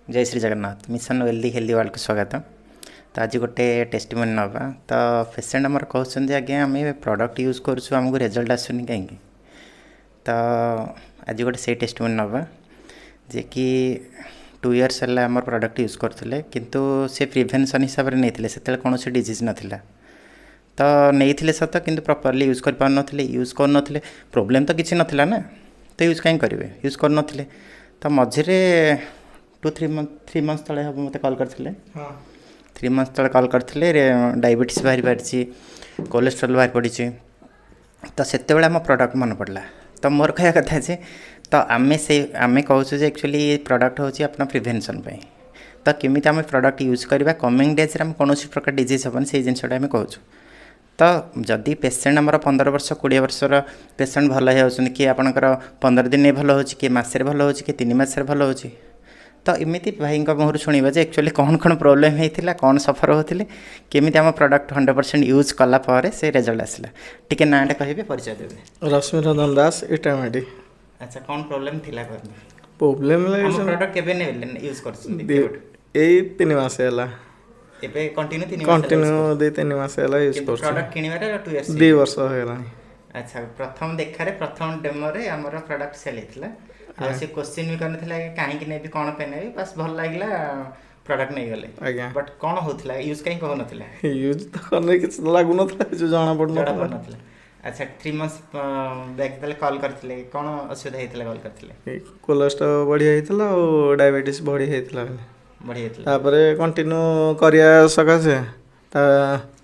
ଜୟ Shri Jagannath. Mission wealthy healthy ୱାର୍ଲଡ଼କୁ ସ୍ୱାଗତ। ତ ଆଜି ଗୋଟେ ଟେଷ୍ଟିମୋନି ନେବା। ତ ପେସେଣ୍ଟ ଆମର କହୁଛନ୍ତି, ଆଜ୍ଞା, ଆମେ ପ୍ରଡ଼କ୍ଟ ୟୁଜ୍ କରୁଛୁ, ଆମକୁ ରେଜଲ୍ଟ ଆସୁନି କାହିଁକି? ତ ଆଜି ଗୋଟେ ସେଇ ଟେଷ୍ଟିମୋନି ନେବା ଯେ କି 2 ଇୟର୍ସ ହେଲା ଆମର ପ୍ରଡ଼କ୍ଟ ୟୁଜ୍ କରୁଥିଲେ, କିନ୍ତୁ ସେ ପ୍ରିଭେନ୍ସନ୍ ହିସାବରେ ନେଇଥିଲେ। ସେତେବେଳେ କୌଣସି ଡିଜିଜ୍ ନଥିଲା। ତ ନେଇଥିଲେ ସତ, କିନ୍ତୁ ପ୍ରପରଲି ୟୁଜ୍ କରିପାରୁନଥିଲେ, ୟୁଜ୍ କରୁନଥିଲେ। ପ୍ରୋବ୍ଲେମ୍ ତ କିଛି ନଥିଲା ନା, ତ ୟୁଜ୍ କାହିଁ କରିବେ? ୟୁଜ୍ କରୁନଥିଲେ। ତ ମଝିରେ 2-3 month, 3 months ତଳେ ହେବ ମୋତେ କଲ୍ କରିଥିଲେ। 3 ମନ୍ଥସ୍ ତଳେ କଲ୍ କରିଥିଲେ, ଡାଇବେଟିସ୍ ବାହାରି ପାରିଛି, କୋଲେଷ୍ଟ୍ରଲ୍ ବାହାରି ପଡ଼ିଛି। ତ ସେତେବେଳେ ଆମ ପ୍ରଡ଼କ୍ଟ ମନେ ପଡ଼ିଲା। ତ ମୋର କହିବା କଥା ଯେ ତ ଆମେ କହୁଛୁ ଯେ ଆକ୍ଚୁଆଲି ପ୍ରଡ଼କ୍ଟ ହେଉଛି ଆପଣ ପ୍ରିଭେନ୍ସନ୍ ପାଇଁ। ତ କେମିତି ଆମେ ପ୍ରଡ଼କ୍ଟ ୟୁଜ୍ କରିବା, କମିଂ ଡେଜ୍ରେ ଆମେ କୌଣସି ପ୍ରକାର ଡିଜିଜ୍ ହେବନି, ସେଇ ଜିନିଷଟା ଆମେ କହୁଛୁ। ତ ଯଦି ପେସେଣ୍ଟ ଆମର 15 ବର୍ଷ, 20 ବର୍ଷର ପେସେଣ୍ଟ ଭଲ ହେଇଯାଉଛନ୍ତି, କିଏ ଆପଣଙ୍କର 15 ଦିନରେ ଭଲ ହେଉଛି, କିଏ ମାସରେ ଭଲ ହେଉଛି, କିଏ 3 ମାସରେ ଭଲ ହେଉଛି, ତ ଏମିତି ଭାଇଙ୍କ ମୁହଁରୁ ଶୁଣିବା ଯେ ଆକ୍ଚୁଆଲି କ'ଣ କ'ଣ ପ୍ରୋବ୍ଲେମ୍ ହେଇଥିଲା, କ'ଣ ସଫର ହେଉଥିଲେ, କେମିତି ଆମ ପ୍ରଡ଼କ୍ଟ 100% ୟୁଜ୍ କଲା ପରେ ସେ ରେଜଲ୍ଟ ଆସିଲା। ଟିକେ ନାଁଟା କହିବେ, ପରିଚୟ ଦେବେ। ରଶ୍ମି ରଞ୍ଜନ ଦାସ, ଇଟାମାଟି। ଆଚ୍ଛା, କ'ଣ ପ୍ରୋବ୍ଲେମ୍ ଥିଲା କୁହନ୍ତୁ। ପ୍ରୋବ୍ଲେମ୍ ଆମ ପ୍ରଡ଼କ୍ଟ କେବେ ନେଲେ, ୟୁଜ୍ କରୁଛନ୍ତି କେବେଠୁ? ଏଇ 3 ମାସ ହେଲା। ଏବେ କଣ୍ଟିନ୍ୟୁ 3 ମାସ? କଣ୍ଟିନ୍ୟୁ 2-3 ମାସ ହେଲା ୟୁଜ୍ କିନ୍ତୁ କରୁଛି। ପ୍ରଡ଼କ୍ଟ କିଣିବାର 2 ଇୟର୍ସ? 2 ବର୍ଷ ହେଇଗଲାଣି। ଆଚ୍ଛା, ପ୍ରଥମ ଦେଖାରେ, ପ୍ରଥମ ଡେମୋରେ ଆମର ପ୍ରଡ଼କ୍ଟ ସେଲ୍ ହେଇଥିଲା। ଆଉ ସେ କୋଶ୍ଚିନ୍ ବି କରିନଥିଲା କି କାହିଁକି ନେବି, କ'ଣ ପାଇଁ ନେବି। ବାସ୍, ଭଲ ଲାଗିଲା, ପ୍ରଡ଼କ୍ଟ ନେଇଗଲେ। ଆଜ୍ଞା। ବଟ୍ କ'ଣ ହେଉଥିଲା, ୟୁଜ୍ କାହିଁ ହେଉନଥିଲା? ୟୁଜ୍ ତ କଲେ କିଛି ତ ଲାଗୁନଥିଲା, କିଛି ଜଣା ଜଣା ପଡୁନଥିଲା। ପଡ଼ୁନଥିଲା। ଆଚ୍ଛା, 3 ମନ୍ଥସ୍ ବ୍ୟାକ୍ ଯେତେବେଳେ କଲ୍ କରିଥିଲେ, କ'ଣ ଅସୁବିଧା ହେଇଥିଲା କଲ୍ କରିଥିଲେ? କୋଲେଷ୍ଟ୍ରଲ୍ ବଢ଼ି ଯାଇଥିଲା ଆଉ ଡାଇବେଟିସ୍ ବଢ଼ି ଯାଇଥିଲା। ବଢ଼ିଯାଇଥିଲା। ତାପରେ କଣ୍ଟିନ୍ୟୁ କରିବା ସକାଶେ ତା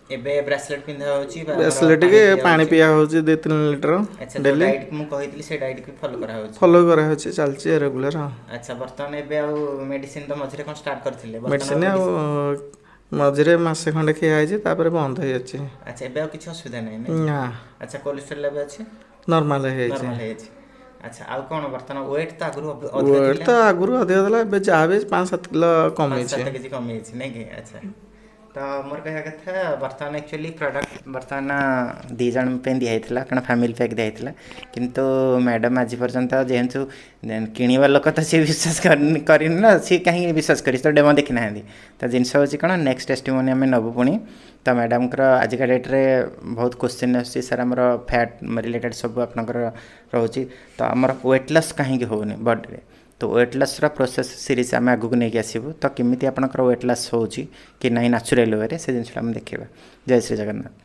ଏବେ ବ୍ରାସଲେଟ୍ ପିନ୍ଧା ହେଉଛି ବା ଆମର ବ୍ରେସଲେଟ୍ ପାଣି କି ପିଆ ପାଣି ହେଉଛି? ପିଆ ହେଉଛି 2-3 ଲିଟର। ଆଚ୍ଛା, ଯୋଉ ଡେଲି। ଡାଇଟ୍ ମୁଁ କହିଥିଲି, ସେ ଡାଇଟ୍କୁ ଫଲୋ କରାହେଉଛି? ଫଲୋ କରାହେଉଛି, ଚାଲିଛି ରେଗୁଲାର। ଆଚ୍ଛା, ବର୍ତ୍ତମାନ ଏବେ ଆଉ ମେଡ଼ିସିନ ତ ମଝିରେ କ'ଣ ଷ୍ଟାର୍ଟ କରିଥିଲେ, ବର୍ତ୍ତମାନ ମେଡ଼ିସିନ ଆଉ ମଝିରେ ମାସେ ଖଣ୍ଡେ ଖିଆ ହେଇଛି, ତାପରେ ବନ୍ଦ ହେଇଯାଇଛି। ଆଚ୍ଛା, ଏବେ ଆଉ କିଛି ଅସୁବିଧା ନାହିଁ, ନାଇଁ? ନା। ଆଚ୍ଛା, କୋଲେଷ୍ଟ୍ରଲ୍ ଏବେ ଅଛି? ନର୍ମାଲ ହେଇଯାଇଛି। ନର୍ମାଲ ହେଇଯାଇଛି। ଆଚ୍ଛା, ଆଉ କ'ଣ? ବର୍ତ୍ତମାନ ୱେଟ୍ ତ ଆଗରୁ ଅଧିକ ୱେଟ୍ ଥିଲା? ତ ଆଗରୁ ଅଧିକ ଥିଲା, ଏବେ ଯାହା ବି 5-7 କିଲୋ ପାଞ୍ଚ କମିଛି। 7 କେଜି କମିଯାଇଛି, ନାଇଁ କି? ଆଚ୍ଛା, ତ ମୋର କହିବା କଥା, ବର୍ତ୍ତମାନ ଆକ୍ଚୁଆଲି ପ୍ରଡ଼କ୍ଟ ବର୍ତ୍ତମାନ ଦୁଇ ଜଣଙ୍କ ପାଇଁ ଦିଆହେଇଥିଲା, କାରଣ ଫ୍ୟାମିଲି ପ୍ୟାକ୍ ଦିଆହେଇଥିଲା। କିନ୍ତୁ ମ୍ୟାଡ଼ାମ୍ ଆଜି ପର୍ଯ୍ୟନ୍ତ ଯେହେତୁ କିଣିବା ଲୋକ, ତ ସିଏ ବିଶ୍ୱାସ କରିନି କରିନି ନା, ସିଏ କାହିଁକି ବିଶ୍ୱାସ କରିଛି? ତ ଡେମୋ ଦେଖିନାହାନ୍ତି। ତ ଜିନିଷ ହେଉଛି କ'ଣ, ନେକ୍ସଟ ଟେଷ୍ଟିମୋନି ଆମେ ନେବୁ ପୁଣି। ତ ମ୍ୟାଡ଼ାମ୍ଙ୍କର ଆଜିକା ଡେଟ୍ରେ ବହୁତ କୋଶ୍ଚିନ୍ ଆସୁଛି, ସାର୍, ଆମର ଫ୍ୟାଟ୍ ରିଲେଟେଡ଼୍ ସବୁ ଆପଣଙ୍କର ରହୁଛି, ତ ଆମର ୱେଟ୍ ଲସ୍ କାହିଁକି ହେଉନି ବଡ଼ିରେ? ତ ୱେଟ୍ ଲସ୍ର ପ୍ରୋସେସ୍ ସିରିଜ୍ ଆମେ ଆଗକୁ ନେଇକି ଆସିବୁ। ତ କେମିତି ଆପଣଙ୍କର ୱେଟ୍ ଲସ୍ ହେଉଛି କି ନାହିଁ ନ୍ୟାଚୁରାଲ୍ ୱେରେ, ସେ ଜିନିଷଟା ଆମେ ଦେଖିବା। ଜୟ ଶ୍ରୀ ଜଗନ୍ନାଥ।